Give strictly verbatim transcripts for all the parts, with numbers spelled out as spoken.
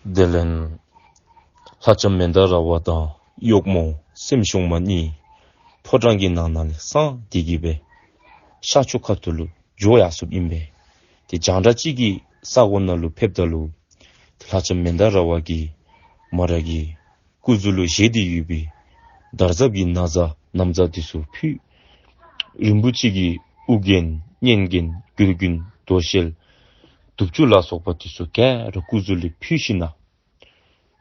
དེ་ལས་ལྷ་ལྕམ་མན་དཱ་ར་བ་དང་གཡོག་མོ་སྲསམོ་ཤོང་མ་གཉིས་ཕོ་བྲང་གི་ནང་ན་ལས་སངས་ཏེ་གི་སྦེ་ཤར་ཕྱོགས་ཁ་ཐུག་ལུ་འགྱོ་ཡར་སོཔ་ཨིན་པས། ཏེ་རྒྱང་གྲགས་ཅིག་གི་ས་གོ་ནང་ལུ་ཕེབས་ད་ལུ་ཏེ་ལྷ་ལྕམ་མན་དཱ་ར་བ་གིས་མོ་ར་གི་སྐུ་གཟུགས་ལུ་བཞེས་ཏེ་ཡོད་པའི་དར་ཟབ་ཀྱི་ན་བཟའ་ན་བཟའ་འདི་ཚུ་ཕུལ། རིན་པོ་ཆེ་གི་དབུ་རྒྱན་སྙན་རྒྱན་གུར་རྒྱན་དོ་ཤལ་དུག་ཆུ་ལ་སོགས་པ་འདི་ཚུ་ག་ར་སྐུ་གཟུགས་ལུ་ཕུལ་ཞིནམ་ལས་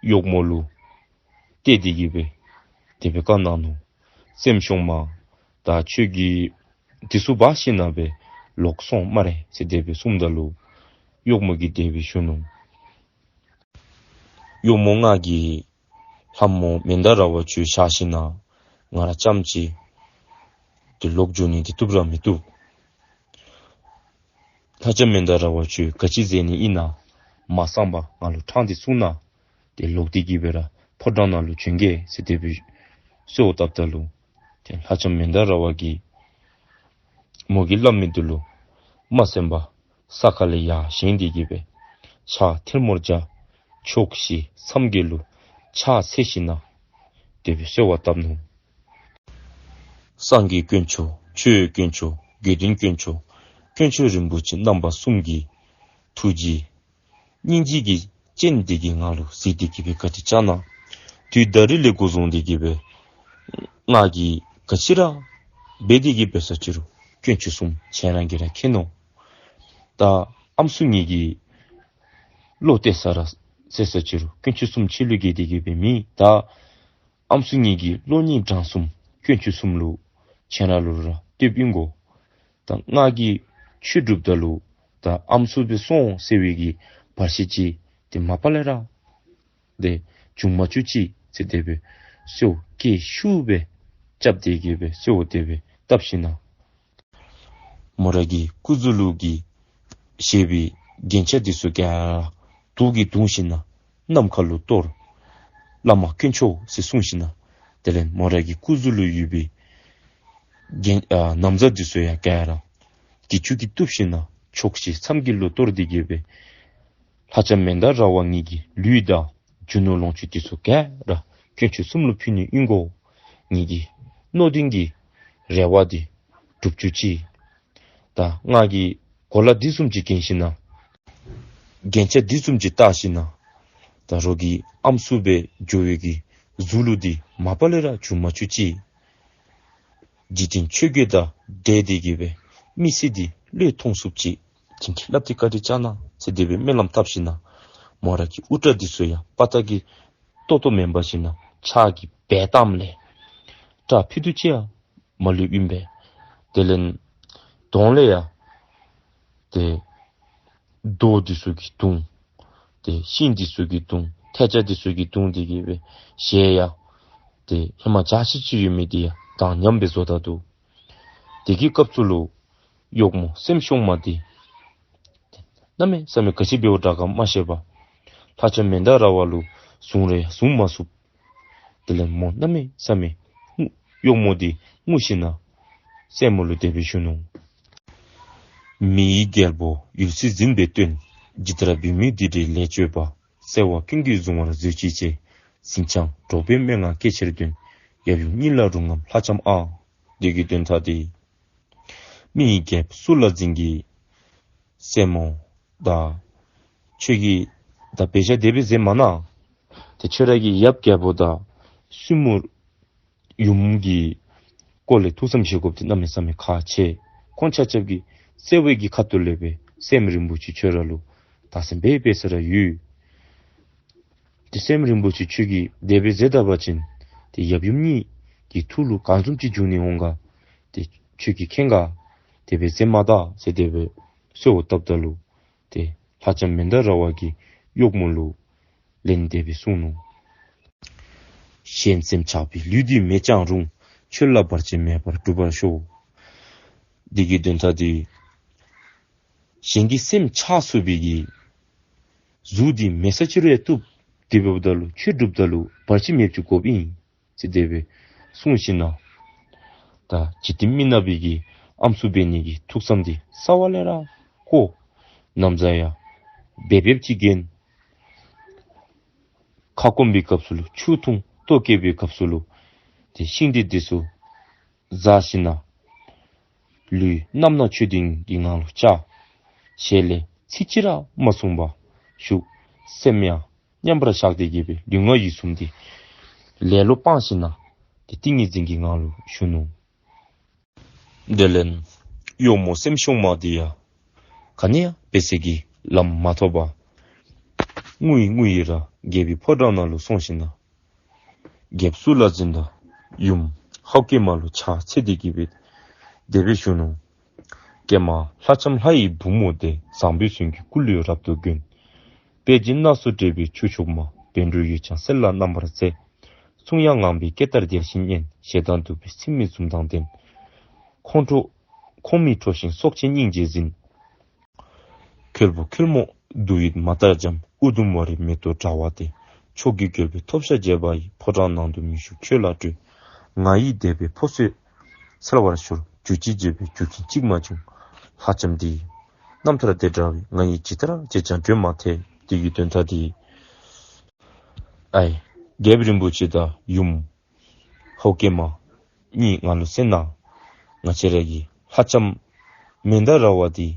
གཡོག་མོ་ལུ་གཏད་དེ་གི་སྦེ་དེ་སྦེ་བཀའ་གནང་ནུག། སྲསམོ་ཤོང་མ་ད་ཁྱོད་ཀྱིས་འདི་ཚུ་འབག་ཞིནམ་ལས་སྦེ་ལོག་སོང་སྨ་རེ་ཟེར་དེ་སྦེ་གསུངམ་ད་ལུ་གཡོག་མོ་གིས་དེ་སྦེ་ཞུ་ནུག། གཡོག་མོ་ང་གིས་ལྷ་མོ་མན་དཱ་ར་བ་ཁྱོད་བཞག་ཞིནམ་ལས་ང་ར་རྐྱངམ་ཅིག་ཏེ་ལོག་འགྱོ་ནི་འདི་བཏུབ་ར་མི་བཏུབ། ལྷ་ལྕམ་མན་དཱ་ར་བ་ཁྱོད་ག་ཅི་མཛད་ནི་ཨིན་ན་མ་གསང་པར་ང་ལུ་ཕྲང་སྟེ་གསུང་གནང་། ཏེ་ལོག་སྟེ་གི་སྦེ་ར་ཕོ་བྲང་ནང་ལུ་བྱོན་གེ་ཟེར་དེ་སྦེ་གསོལཝ་བཏབ་ད་ལུ་ཏེ་ལྷ་ལྕམ་མན་དཱ་ར་བ་གིས་མོ་གིས་སླབ་མི་འདི་ལུ་མ་གསན་པར་ས་ཁ་ལས་ཡར་བཞེངས་ཏེ་གི་སྦེ་ཕྱག་ཐལ་མོ་སྦྱར། ཕྱོགས་བཞི་མཚམས་བརྒྱད་ལུ་ཕྱག་འཚལ་ཞིནམ་ལས་དེ་སྦེ་གསོལཝ་བཏབ་ནུག། སངས་རྒྱས་དཀོན་མཆོག་ཆོས་དཀོན་མཆོག་དགེ་འདུན་དཀོན་མཆོག་དཀོན་མཆོག་རིན་པོ་ཆེ་རྣམ་པ་གསུམ་གྱི་ཐུགས་རྗེ་སྙིང་རྗེ་གི་སྤྱན་འདི་གིས་ང་ལུ་གཟིགས་ཏེ་གི་སྦེ་བཀའ་དྲིན་བསྐྱང་གནང་། དུས་ད་རིས་ལས་འགོ་བཟུང་སྟེ་གི་སྦེ་ང་གིས་ག་ཅི་ར་འབད་དེ་གི་སྦེ་ས་ཅི་རུང་དཀོན་མཆོག་གསུམ་ཁྱེད་རང་གིས་ར་མཁྱེན་ནོ། ད་ཨམ་སྲུ་ངེ་གི་བློ་གཏད་ས་ར་ཟེར་ས་ཅི་རུང་དཀོན་མཆོག་གསུམ་ཕྱི་ལུ་གི་དེ་གི་སྦེ་མེད། ད་ཨམ་སྲུ་ངེ་གི་བློ་སྙིང་བྲང་གསུམ་དཀོན་མཆོག་གསུམ་ལུ་ཁྱེད་ར་ལུ་ར་གཏད་ཨིན་གོ། ད་ང་གིས་ཆོས་སྒྲུབ་ད་ལུ་ད་ཨམ་སྲུ་སྦེ་སོང་ཟེར་བའི་གི་བར་ཆད་ཅིག་ཏེ་མ་པ་ལས་ར་ཏེ་བྱུང་མ་བཅུག་ཅིག་ཟེར་དེ་སྦེ་གསོལཝ་སྐད་ཤུགས་སྦེ་རྐྱབ་སྟེ་གི་སྦེ་གསོལཝ་དེ་སྦེ་བཏབ་ཞིནམ་ལས་མོ་ར་གི་སྐུ་གཟུགས་ལུ་གི་བཞེས་པའི་རྒྱན་ཆ་འདི་ཚུ་ག་ར་དུག་གིས་བརྡུང་ཞིནམ་ལས་ནམ་མཁའ་ལུ་གཏོར། བླ་མ་དཀོན་མཆོག་ཟེར་གསུངས་ཞིནམ་ལས་དེ་ལས་མོ་ར་གི་སྐུ་གཟུགས་ལུ་ཡོད་པའི་རྒྱན་ཨ་ན་བཟའ་འདི་ཚུ་ཡང་ག་ར་གྱི་ཅུང་གིས་བཏོག་ཞིནམ་ལས་ཕྱོགས་བཞི་མཚམས་བརྒྱད་ལུ་གཏོར་ཏེ་གི་སྦེ་ལྷ་ལྕམ་མན་དཱ་ར་བ་ངེ་གི་ལུས་དང་རྒྱུ་ནོར་ལོངས་སྤྱོད་འདི་ཚུ་ག་ར་དཀོན་མཆོག་གསུམ་ལུ་ཕུལ་ནི་ཨིན་གོ། ངེ་གི་མནོ་དོན་གྱི་རེ་བ་འདི་འགྲུབ་བཅུག་ཅིག། ད་ང་གིས་གོ་ལ་འདི་བཟུམ་ཅིག་གྱོན་ཞིནམ་ལས་རྒྱན་ཆ་འདི་བཟུམ་ཅིག་བཏགས་ཞིནམ་ལས་ད་རོགས་ཀྱི་ཨམ་སྲུ་སྦེ་འགྱོ་བའི་གི་གཟུགས་ལུགས་འདི་མ་པ་ལས་ར་བྱུང་མ་བཅུག་ཅིག། འཇིག་རྟེན་ཆོས་བརྒྱད་དང་འབྲེལ་ཏེ་གི་སྦེ་མི་ཚེ་འདི་བློས་ཐོངས་ཚུགསཔ་ཅིག་བྱིན་གྱིས་བརླབས་ཏེ་བཀའ་དྲིན་བསྐྱང་གནང་ཟེར་དེ་སྦེ་སྨོན་ལམ་བཏབ་ཞིནམ་ལས་མོ་ར་གི་དབུ་སྐྲ་འདི་ཚུ་ཡང་དཔའ་རྟགས་ཀྱི་ཏོག་ཏོ་མེན་པར་ཞིནམ་ལས་ཕྱག་གིས་འབལ་བཏངམ་ལས་སྐྲ་ཕུད་རྡོག་ཅིག་ཡང་མ་ལུས་ཨིན་པས། དེ་ལས་གདོང་ལས་ཡང་ཏེ་རྡོ་འདི་ཚུ་གིས་བརྡུང་། ཏེ་ཤིང་འདི་ཚུ་གིས་བརྡུང་། ཐལ་ལྕག་འདི་ཚུ་གིས་བརྡུང་སྟེ་གི་སྦེ་ཞལ་ཡང་ཏེ་ཧེ་མ་འཇའ་ཆི་ཅིག་ཡོད་མི་འདི་ཡང་དྭངས་ཉམས་སྦེ་བཟོ་ད་ནུག། དེ་གི་སྐབས་སུ་ལུ་གཡོག་མོ་སྲསམོ་ཤོང་མ་འདི་གནམ་མེད་ས་མེད་ག་ཅི་འབདཝ་དྲག་ག་མ་ཤེས་པར་ལྷ་ལྕམ་མན་དཱ་ར་བ་ལུ་བཟུང་རུང་ཡང་བཟུང་མ་ཚུགས། དེ་ལས་མོ་གནམ་མེད་ས་མེད་གཡོག་མོ་འདི་ངུ་ཞིནམ་ལས་སྲསམོ་ལུ་དེ་སྦེ་ཞུ་ནུག། མི་ཡི་རྒྱལ་པོ་ཡུལ་སྲིད་འཛིན་པའི་སྟོན། ཇི་ལྟར་བུད་མེད་འདི་འདྲའི་ལས་སྤྱོད་པ། བརྩེ་བ་ཀུན་གྱིས་བཟུང་བར་མཛོད་ཅིག་ཅེས། ཟིང་ཆ་འདྲོག་པའི་སྨྲེ་སྔགས་སྐད་ཆེར་འདོན། ཡབ་ཡུམ་གཉིས་ལ་རུང་ངམ་ལྷ་ལྕམ་ཨ། འདི་གི་དོན་དག་འདི་མི་ཡི་རྒྱལཔོ་གཙུག་ལག་འཛིན་གྱི་སྲསམོ་ད་ཁྱོད་ཀྱིས་ད་འབད་བཞག་དེ་སྦེ་མཛད་མ་གནང་། ཏེ་ཁྱོད་ར་གི་ཡབ་རྒྱལ་པོ་དང་བཙུན་མོ་ཡུམ་གྱི་སྐོར་ལས་ཐུགས་བསམ་བཞེས་དགོཔ་འདི་གནམ་མེད་ས་མེད་ཁག་ཆེ། ཁོང་ཆ་ཁྱབ་ཀྱི་བརྩེ་བའི་གི་ཁ་ཐུག་ལས་སྦེ་སྲསམོ་རིན་པོ་ཆེ་ཁྱོད་ར་ལུ་བདག་འཛིན་འབད་འབད་ས་ར་ཡོད། ཏེ་སྲསམོ་རིན་པོ་ཆེ་ཁྱོད་ཀྱིས་དེ་སྦེ་མཛད་ད་པ་ཅིན་ཏེ་ཡབ་ཡུམ་གཉིས་ཀྱི་ཐུགས་ལུ་ག་བཟུམ་ཅིག་འགྱུར་ནི་འོང་ག། ཏེ་ཁྱོད་ཀྱིས་མཁྱེན་ག། དེ་སྦེ་མཛད་མ་ད་ཟེར་དེ་སྦེ་གསོལཝ་བཏབ་ད་ལུ་ཏེ་ལྷ་ལྕམ་མན་དཱ་ར་བ་གིས་གཡོག་མོ་ལུ་ལན་དེ་སྦེ་གསུངས་ནུག། གཞན་སེམས་ཆགས་པའི་ལུས་འདི་མེད་ཀྱང་རུང་། ཁྱོད་ལ་བར་ཆད་མེད་པར་འགྲུབ་པར་ཤོག། འདི་གི་དོན་དག་འདི་གཞན་གྱི་སེམས་ཆགས་ཚུགས་པའི་གི་གཟུགས་འདི་མེད་ས་ཅི་རུང་ཡང་བཏུབ། དེ་འབདཝ་ད་ལུ་ཁྱོད་འགྲུབ་ད་ལུ་བར་ཆད་མེདཔ་ཅིག་དགོཔ་ཨིན་ཟེར་དེ་སྦེ་གསུངས་ཞིནམ་ལས་ད་འཇིག་རྟེན་མི་ནག་པའི་གི་ཨམ་སྲུ་འབད་ནི་གི་ཐུགས་བསམ་འདི་རྩ་བ་ལས་ར་བཀོ། ན་བཟའ་ཡང་འབད་འབདཝ་ཅིག་གྱོན། ཁ་སྐོམ་པའི་སྐབས་སུ་ལུ་ཆུ་འཐུང་། ལྟོ་བཀྱེས་པའི་སྐབས་སུ་ལུ་ཏེ་ཤིང་རྟ་འདི་ཚུ་བཟའ་ཞིནམ་ལས་ལུས་རྣམ་སྣང་ཆོས་ལྡན་གྱི་ངང་ལུ་བཅའ། ཞལ་ལས་ཚིག་གཅིག་ར་མ་གསུངས་པར་བཞུགས། སེམས་ཡང་མཉམ་པར་བཞག་སྟེ་གི་སྦེ་ལུས་ངག་ཡིད་གསུམ་འདི་ལེ་ལོ་སྤངས་ཞིནམ་ལས་ཏེ་ཏིང་ངེ་འཛིན་གྱི་ངང་ལུ་བཞུགས་ནུག། དེ་ལས་གཡོགམོ་སེམས་ཤོང་མ་འདི་ཡང་ག་ནི་ཡང་འབད་ས་གི་ལམ་མ་ཐོབ་པར་ངུ་ཡི་ངུ་ཡི་ར་རྒྱལ་པོའི་ཕོ་བྲང་ནང་ལུ་སོང་ཞིནམ་ལས་རྒྱལཔོ་གཙུག་ལག་འཛིན་དང་ཡུམ་ཧཱུྃ་ཀྱེ་མ་ལུ་ཕྱག་འཚལ་ཏེ་གི་སྦེ་དེ་སྦེ་ཞུ་ནུག། ཀྱེ་མ་ལྷ་ལྕམ་ལྷ་ཡི་བུ་མོ་དེ། བཟང་པོའི་ཚོན་གྱི་སྐུ་ལུས་རབ་ཏུ་གྱོན། དཔལ་གྱི་སྣ་ཚོགས་འབྲེལ་བའི་ཁྱུ་མཆོག་མ། བཻ་ཌཱུརྱའི་ལྗང་གསལ་ལ་རྣམ་པར་མཛེས། གསུང་དབྱངས་ངང་པའི་སྐད་ལྟར་དལ་ཞིང་སྙན། ཞེ་སྡང་གདུག་པའི་ཚིམ་མེད་འཛུམ་མདངས་ལྡན། ཁོང་ཁྲོ་ཁོང་མིག་ཁྲོ་ཞིང་སྲོག་ཆད་སྙིང་རྗེས་ཟིན། ཁོལ་པོ་ཁོལ་མོ་དུག་ཡིད་མ་དག་འཇམ། ཨུ་དུམ་ཝ་རའི་མེ་ཏོག་འདྲ་བ་དེ། མཆོག་གི་རྒྱལ་པོའི་ཐོབ་ཤ་རྒྱས་པ་ཡི། ཕོ་བྲང་ནང་དུ་མི་ཞུགས་ཁྱོད་ལ་སྤྲོད། ང་ཡི་དད་པའི་ཕོ་ཚོད་སེལ་བར་ཤོག། རྒྱུ་ཅི་བྱས་པའི་རྒྱུ་རྐྱེན་གཅིག་མ་བྱུང་། ལྷ་ལྕམ་འདི་ཡི་རྣམ་ཐར་དེ་འདྲ་བས། ང་ཡིས་ཇི་ལྟར་བྱས་ཀྱང་བརྗོད་མ་ཐེག། དེ་གི་དོན་དག་འདི་ཨའི་རྒྱལཔོ་རིན་པོ་ཆེ་དང་ཡུམ་ཧཱུྃ་ཀྱེ་མ་གཉིས་ང་ལུ་གསན་གནང་། ང་བཅས་ར་གི་ལྷ་ལྕམ་མན་དཱ་ར་བ་འདི་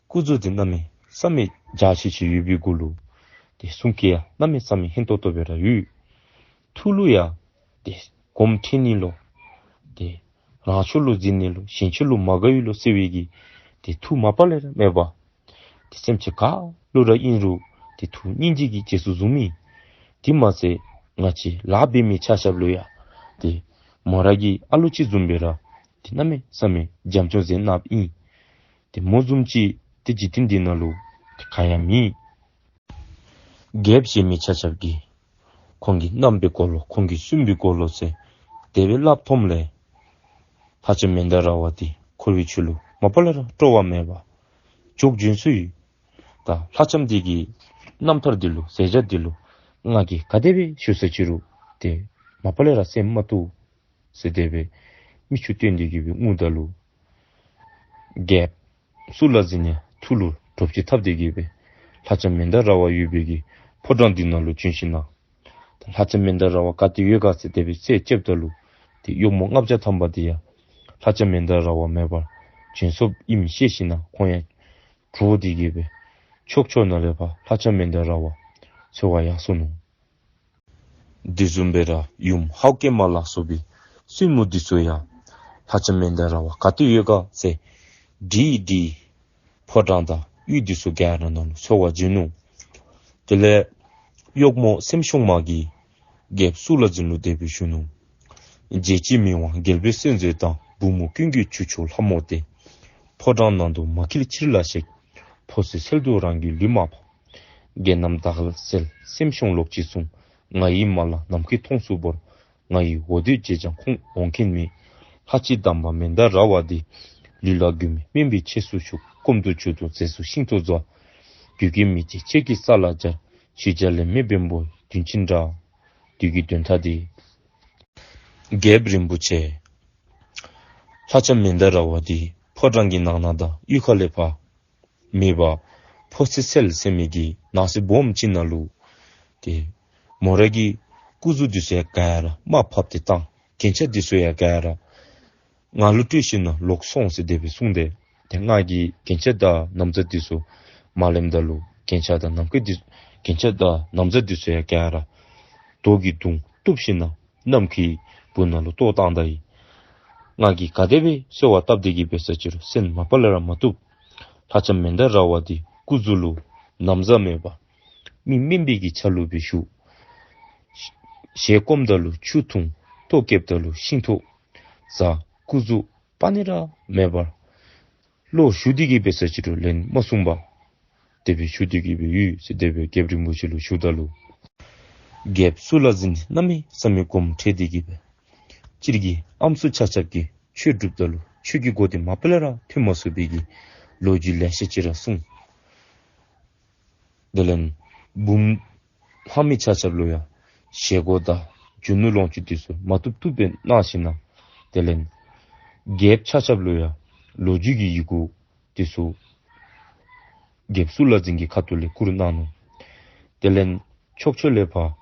སྐུ་གཟུགས་འདི་གནམ་མེད་ས་མེད་འཇའ་ཆི་ཆི་ཡོད་པའི་གུ་ལུ་ཏེ་གསུང་སྐད་ཡང་གནམ་མེད་ས་མེད་སྙན་ཏོང་ཏོ་སྦེ་ར་ཡོད། ཐུགས་ལུ་ཡང་ཏེ་སྒོམ་ཁྲིད་ནི་ལོ་ཏེ་རང་ཕྱོགས་ལུ་འཛིན་ནི་ལོ་གཞན་ཕྱོགས་ལུ་མ་དགའ་བའི་ལོ་ཟེར་བའི་གི་ཏེ་ཐུགས་མ་པ་ལས་ར་མེད་པར་ཏེ་སེམས་ཅན་ག་ལུ་ར་ཨིན་རུང་ཏེ་ཐུགས་སྙིང་རྗེ་གིས་རྗེས་སུ་བཟུང་མི། དེ་མ་ཚད་ང་བཅས་ལཱ་འབད་མི་ཆ་ཁྱབ་ལུ་ཡང་ཏེ་མོ་ར་གི་ཨ་ལུ་ཅིག་བཟུམ་སྦེ་ར་ཏེ་གནམ་མེད་ས་མེད་འཇམ་སྐྱོང་མཛད་གནངམ་ཨིན། ཏེ་མོ་བཟུམ་ཅིག་ཏེ་འཇིག་རྟེན་འདི་ནང་ལུ་ཏེ་ག་ཡང་མེད། རྒྱལཔོ་ཟེར་མི་ཆ་ཁྱབ་ཀྱིས་ཁོང་གི་རྣམ་པའི་འཁོར་ལོ་ཁོང་གི་བཙུན་པོའི་འཁོར་ལོ་ཟེར་དེ་སྦེ་སླབ་ཐོནམ་ལས་ལྷ་ལྕམ་མན་དཱ་ར་བ་འདི་འཁོར་བའི་ཆུ་ལུ་མ་པ་ལས་ར་སྤྲོ་བ་མེད་པར་འགྱོ་བྱོན་སོ་ཡི། ད་ལྷ་ལྕམ་འདི་གི་རྣམ་ཐར་འདི་ལུ་མཛད་བྱ་འདི་ལུ་ང་གིས་ག་དེ་སྦེ་ཞུ་ས་ཅི་རུང་ཏེ་མ་པ་ལས་ར་གསན་མ་བཏུབ་ཟེར་དེ་སྦེ་མིག་ཆུ་བཏོན་ཏེ་གི་སྦེ་ངུ་ད་ལུ་རྒྱལཔོ་གཙུག་ལག་འཛིན་ཡང་ཐུགས་ལུ་འདྲོག་ཅིག་བཏབ་སྟེ་གི་སྦེ་ལྷ་ལྕམ་མན་དཱ་ར་བ་ཡོད་པའི་གི་ཕོ་བྲང་འདི་ནང་ལུ་བྱོན་ཞིནམ་ལས་ལྷ་ལྕམ་མན་དཱ་ར་བ་ག་ཏེ་ཡོད་ག་ཟེར་དེ་སྦེ་རྩད་བཅདཔ་ད་ལུ་ཏེ་གཡོགམོ་ལྔ་བརྒྱ་ཐམ་པ་འདི་ཡང་ལྷ་ལྕམ་མན་དཱ་ར་བ་མེད་པར་བྱོན་སོཔ་ཨིནམ་ཤེས་ཞིནམ་ལས་ཁོང་ཡང་འདྲོག་སྟེ་གི་སྦེ་ཕྱོགས་ཕྱོགས་ནང་ལས་ཕར་ལྷ་ལྕམ་མན་དཱ་ར་བ་འཚོལ་བར་ཡར་སོ་ནུག། དེ་བཟུམ་སྦེ་ར་ཡུམ་ཧཱུྃ་ཀྱེ་མ་ལ་སོགས་པའི་བཙུན་མོ་འདི་ཚུ་ཡང་ལྷ་ལྕམ་མན་དཱ་ར་བ་ག་ཏེ་ཡོད་ག་ཟེར་དྲིས་དྲིས་ཕོ་བྲང་དང་ཡུལ་འདི་ཚུ་ག་ར་ནང་ལུ་འཚོལ་བར་བྱོན་ནུག། དེ་ལས་གཡོགམོ་སེམས་ཤོང་མ་གིས་རྒྱལཔོ་གཙུག་ལག་འཛིན་ལུ་དེ་སྦེ་ཞུ་ནུག། རྒྱལ་གཅེས་མི་དབང་རྒྱལ་པོའི་གསོན་མཛོད་དང་། བུ་མོ་ཀུན་གྱི་ཁྱུ་མཆོག་ལྷ་མོ་དེ། ཕོ་བྲང་ནང་དུ་མ་འཁྱིལ་ཕྱིར་ལ་གཤེགས། ཕོ་ཚོད་སེལ་དུ་རང་གི་ལུས་མ་ཕོག། རྒྱན་རྣམས་དག་ལ་གསལ་སེམས་ཤོང་ལོག་ཅི་གསུང་། ང་ཡི་མ་ལ་ནམ་མཁའི་མཐོངས་སུ་བོར། ང་ཡི་འོ་དོད་བྱས་ཀྱང་ཁོང་འོང་མཁན་མེད། ལྷ་གཅིག་དམ་པ་མན་དཱ་ར་བ་འདི། ལུས་ལ་རྒྱུ་མེད་སྨན་པའི་ཆས་སུ་ཞུགས། སྐོམ་དུས་མཆོད་དོ་ཟས་སུ་ཤིང་ཏོག་བཟའ། རྒྱུད་ཀྱི་མི་བརྗེད་ཁྱེད་ཀྱི་ས་ལ་སྦྱར། ཞུས་བྱ་ལན་མེད་བེམ་པོ་དུན་ཆེན་འདྲ། དེ་གི་དོན་དག་འདི་རྒྱལཔོ་རིན་པོ་ཆེ་ལྷ་ལྕམ་མན་དཱ་ར་བ་འདི་ཕོ་བྲང་གི་ནང་ན་དང་གཡུས་ཁ་ལས་ཕར་མེད་པར་ཕོ་ཚོད་སེལ་ཟེར་མི་གི་ནང་གསེས་སྦོམ་ཅིག་ནང་ལུ་ཏེ་མོ་ར་གི་སྐུ་གཟུགས་འདི་ཚུ་ཡང་ག་ར་དམའ་ཕབ་སྟེ་བཏང་། རྒྱན་ཆ་འདི་ཚུ་ཡང་ག་ར་ང་ལུ་སྤྲོད་ཞིནམ་ལས་ལོག་སོང་ཟེར་དེ་སྦེ་གསུངས་ཏེ། ཏེ་ང་གིས་རྒྱན་ཆ་དང་ན་བཟའ་འདི་ཚུ་མ་ལེནམ་ད་ལུ་རྒྱན་ཆ་དང་ནམ་མཁའི་འདི་རྒྱན་ཆ་དང་ན་བཟའ་འདི་ཚུ་ཡང་ག་ར་རྡོ་གིས་བརྡུང་གཏུབ་ཞིནམ་ལས་གནམ་གྱི་སྦུག་ནང་ལུ་གཏོར་བཏང་ད་ཡི། ང་གིས་ག་དེ་སྦེ་གསོལ་བ་བཏབ་སྟེ་གི་འབད་ས་ཅི་རུང་གསན་མ་པ་ལས་ར་མ་བཏུབ། ལྷ་ལྕམ་མན་དཱ་ར་བ་འདི་སྐུ་གཟུགས་ལུ་ན་བཟའ་མེད་པར་མི་དམན་པའི་གི་ཆ་ལུགས་སྦེ་བཞུགས། ཞལ་སྐོམ་ད་ལུ་ཆུ་འཐུང་། ལྟོ་བཀྱེསཔ་ད་ལུ་ཤིང་ཏོག་བཟའ། སྐུ་གཟུགས་པ་ནི་ར་མེད་པར་བློ་ཞུ་སྟེ་གི་འབད་ས་ཅི་རུང་ལན་མ་གསུངས་པར་དེ་སྦེ་བཞུགས་ཏེ་གི་སྦེ་ཡོད་ཟེར་དེ་སྦེ་རྒྱལཔོ་རིན་པོ་ཆེ་ལུ་ཞུཝ་ད་ལུ་རྒྱལཔོ་གཙུག་ལག་འཛིན་གནམ་མེད་ས་མེད་དགོངསམ་ཁྲེལ་ཏེ་གི་སྦེ་སྤྱིར་གྱི་ཨམ་སྲུ་ཆ་ཁྱབ་ཀྱིས་ཆོས་སྒྲུབ་ད་ལུ་ཆོས་ཀྱི་སྒོ་འདི་མ་པ་ལས་ར་ཐོན་མ་ཚུགས་པའི་གི་ལོ་རྒྱུས་ལེ་ཤ་ཅིག་ར་གསུངས། དེ་ལས་བུམོ་ལྷ་མི་ཆ་ཁྱབ་ལུ་ཡང་བཞེས་སྒོ་དང་རྒྱུ་ནོར་ལོངས་སྤྱོད་འདི་ཚུ་མ་བཏུབ་བཏུབ་སྦེ་གནང་ཞིནམ་ལས་དེ་ལས་རྒྱལཔོ་ཆ་ཁྱབ་ལུ་ཡང་ལོ་རྒྱུས་ཀྱི་ཡི་གུ་འདི་ཚུ་རྒྱལཔོ་གཙུག་ལག་འཛིན་གྱི་ཁ་ཐུག་ལས་བསྐུར་གནང་ནུག། དེ་ལས་ཕྱོགས་ཕྱོགས་ལས་ཕར་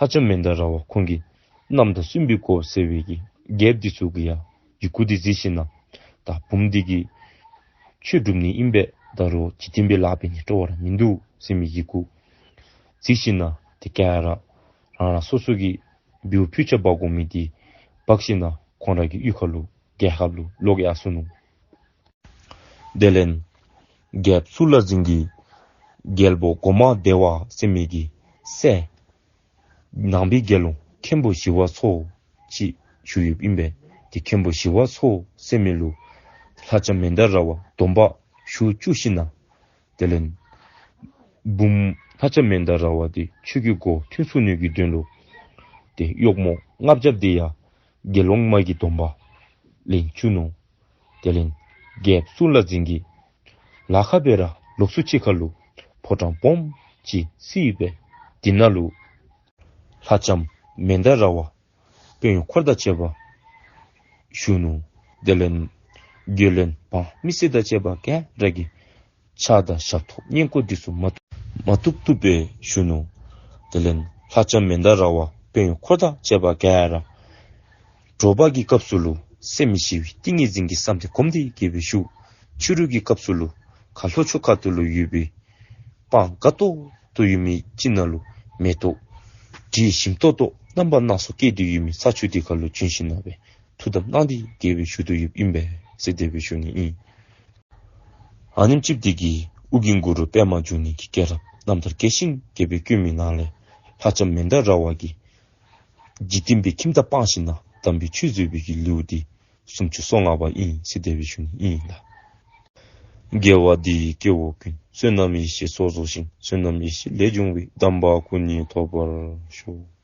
ལྷ་ལྕམ་མན་དཱ་ར་བ་ཁོང་གིས་རྣམ་ཐར་སུན་པའི་སྒོ་ཟེར་བའི་གི་རྒྱལཔོ་འདི་ཚུ་གི་ཡང་ཡི་གུ་འདི་གཟིགས་ཞིན་ན། ད་བུམོ་འདི་གིས་ཆོས་སྒྲུབ་ནི་ཨིན་པས། ད་རུང་འཇིག་རྟེན་པའི་ལཱ་འབད་ནི་སྤྲོ་བ་ར་མིན་འདུག་ཟེར་མི་ཡི་གུ་གཟིགས་ཞིན་ན། དེ་ག་ར་རང་རང་སོ་སོ་གི་འབུལ་ཕུལ་ཆ་འབག་དགོ་མི་འདི་འབག་ཞིན་ན་ཁོང་ར་གི་གཡུས་ཁ་ལུ་རྒྱལ་ཁབ་ལུ་ལོག་ཡར་སོ་ནུག། དེ་ལས་རྒྱལཔོ་གཙུག་ལག་འཛིན་གྱི་རྒྱལ་པོ་གོང་མ་བདེ་བ་ཟེར་མི་གི་སྲས་ནང་པའི་དགེ་སློང་མཁན་པོ་ཞི་བ་འཚོ་ཅིག་བཞུགས་ཡོདཔ་ཨིན་པས། དེ་མཁན་པོ་ཞི་བ་འཚོ་ཟེར་མི་ལུ་ལྷ་ལྕམ་མན་དཱ་ར་བ་སྡོམ་པ་ཞུ་བཅུག་ཞིན་ན། དེ་ལས་བུམོ་ལྷ་ལྕམ་མན་དཱ་ར་བ་འདི་ཆོས་ཀྱི་སྒོ་ཐོན་ཚུགས་ནི་གི་དོན་ལུ་དེ་གཡོགམོ་ལྔ་བརྒྱ་འདི་ཡང་དགེ་སློང་མ་གི་སྡོམ་པ་ལེན་བཅུག་ནུག། དེ་ལས་རྒྱལཔོ་གཙུག་ལག་འཛིན་གྱི་ལ་ཁ་སྦེ་ར་ལོགས་སུ་ཅིག་ཁ་ལུ་ཕོ་བྲང་སྦོམ་ཅིག་བརྩིགས་སྦེ་དེ་ནང་ལུ་ལྷ་ལྕམ་མན་དཱ་ར་བ་དཔོན་གཡོག་འཁོར་དང་བཅས་པ་བཞུགས་ནུག། དེ་ལས་རྒྱུ་ལས་འབངས་མི་སེར་དང་བཅས་པ་ག་ར་གིས་ཕྱག་དང་ཞབས་ཏོག་བསྙེན་བཀུར་འདི་ཚུ་མ་བཏུབ་མ་བཏུབ་བཏུབ་སྦེ་ཞུ་ནུག། དེ་ལས་ལྷ་ལྕམ་མན་དཱ་ར་བ་དཔོན་གཡོག་འཁོར་དང་བཅས་པ་ག་ར་དྲོ་པ་གི་སྐབས་སུ་ལུ་སེམས་ཞི་བའི་ཏིང་ངེ་འཛིན་གྱི་བསམ་གཏན་སྒོམ་སྟེ་གི་སྦེ་བཞུགས། ཕྱི་རུ་གི་སྐབས་སུ་ལུ་ཁ་ལྷོ་ཕྱོགས་ཁ་ཐུག་ལུ་ཡོད་པའི་སྤང་དཀར་ཏོག་ཏོ་ཡོད་མི་ཅིག་ནང་ལུ་མེ་ཏོག་དྲི་ཞིམ་ཏོག་ཏོ་རྣམ་པ་སྣ་ཚོགས་སྐྱེས་ཏེ་ཡོད་མི་ས་ཆུ་འདི་ཁ་ལུ་བྱོན་ཞིན་ན་སྦེ་ཐུགས་དམ་གནང་སྟེ་གི་སྦེ་བཞུགས་ཏེ་ཡོདཔ་ཨིན་པས་ཟེར་དེ་སྦེ་ཞུ་ནི་ཨིན། ཨ་ནེམ་ཅིག་འདི་གིས་ཨོ་རྒྱན་གུ་རུ་པདྨ་འབྱུང་གནས་ཀྱི་སྐྱེས་རབས་རྣམ་ཐར་རྒྱས་ཤིང་རྒྱས་པར་བཀོད་མི་ནང་ལས་ལྷ་ལྕམ་མན་དཱ་ར་བ་གིས་འཇིག་རྟེན་པའི་ཁྱིམ་དང་སྤངས་ཞིན་ན་དམ་པའི་ཆོས་བཟོད་པའི་གི་ལེའུ་འདི་སུམ་ཅུ་སོ་ལྔ་པ་ཨིན་ཟེར་དེ་སྦེ་ཞུ་ནི་ཨིན་ལགས། དགེ་བ་འདི་ཡིས་སྐྱེ་བོ་ཀུན། བསོད་ནམས་ཡེ་ཤེས་ཚོགས་རྫོགས་ཤིང་། བསོད་ནམས་ཡེ་ཤེས་ལས་བྱུང་བའི། དམ་པ་སྐུ་གཉིས་ཐོབ་པར་ཤོག།